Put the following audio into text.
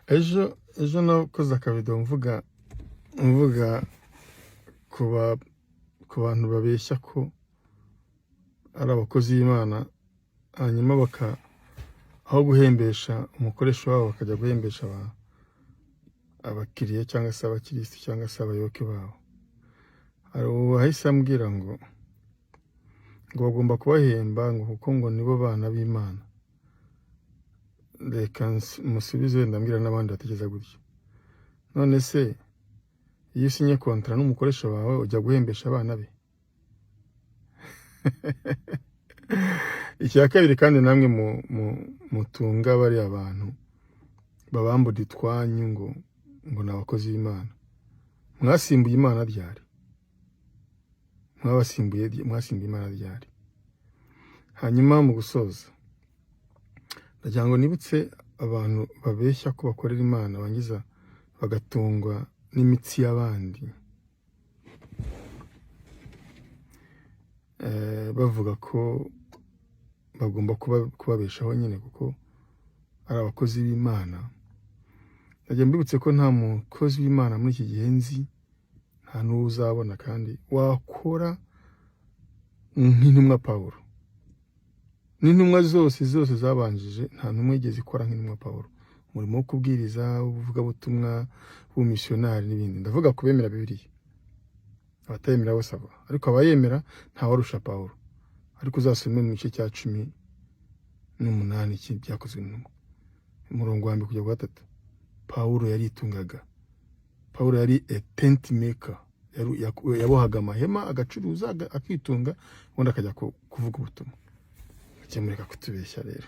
Ejo nakoze akavido mvuga ku bantu babeshya ko ari abakozi b'Imana, hanyuma baka aho guhembesha umukoresha wabo bakajya guhembesha abakiriya cyangwa se abakirisitu cyangwa se abayoboke babo. Hari uwahise ambwira ngo bagomba kubahemba, ngo kuko ngo nibo bana b'Imana. Reka musubize, wenda mbwira n'abandi batekereza gutyo. None se iyo usinye kontara n'umukoresha wawe, ujya guhembesha abana be? Icya kabiri kandi, namwe mutunga bariya bantu babambura itwanyu ngo ni abakozi b'Imana, mwasimbuye Imana ryari? Mwabasimbuye, mwasimbuye Imana ryari? Hanyuma mu gusoza, ndagira ngo nibutse abantu babeshya ko bakorera Imana, bangiza bagatungwa n'imitsi y'abandi, bavuga ko bagomba kubabeshaho nyine kuko ari abakozi b'Imana. Ndagira mbibutse ko nta mukozi w'Imana muri iki gihe nzi, nta n'uwo uzabona kandi wakora nk'intumwa Pawulo. N'intumwa zose zose zabanjije, nta ntumwa yigeze ikora nk'intumwa Pawulo, umurimo wo kubwiriza, ubuvugabutumwa, ubumisiyonari n'ibindi. Ndavuga ku bemera Bibiliya, abatayemera bose abo, ariko abayemera ntawarusha Pawulo. Ariko uzasome mu gice cya 18 cy'Ibyakozwe n'Intumwa, umurongo wa mbere kujya ku gatatu, Pawulo yaritungaga. Pawulo yari a tent maker, yabohaga amahema, agacuruza, akitunga, ubundi akajya kuvuga ubutumwa. Mujye mureka kutubeshya rero.